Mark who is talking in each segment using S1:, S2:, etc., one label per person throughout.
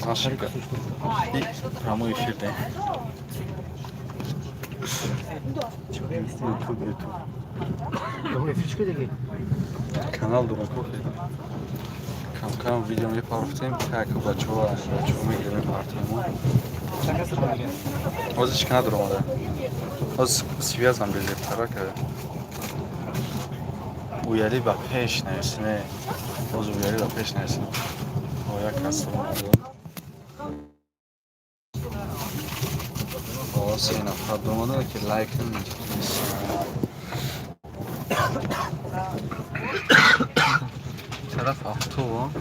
S1: Ошибка. И прямой эфир, да. Ютуб, Ютуб. Канал дорам. Кам-кам видео мепарафтем, так бачаҳо мегирем, мепартем. Ҳозир чӣ надорам омада. Ҳозир связам безебтара ка. Уяли ба пеш нест, не. Ҳозир уяли ба пеш нест. О, як кас омада. О, се нафар омада, ки лайк тараф авто.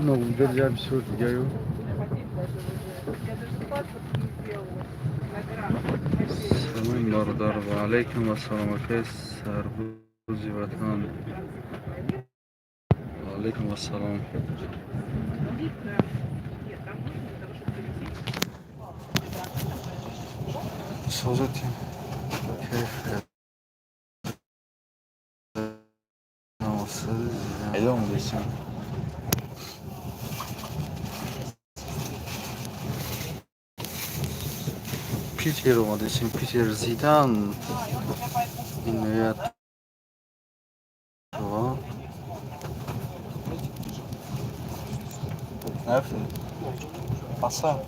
S1: Ну, унҷо дигар бисёр дигаю. Салом, бародар, ва алайкум ассалом, акай сарбози ватан. Ва алайкум ассалом. Созатин. Кайф. Айдом десем. Питер омадесем, Питер Зидан. Иноят. Нафти. Паса.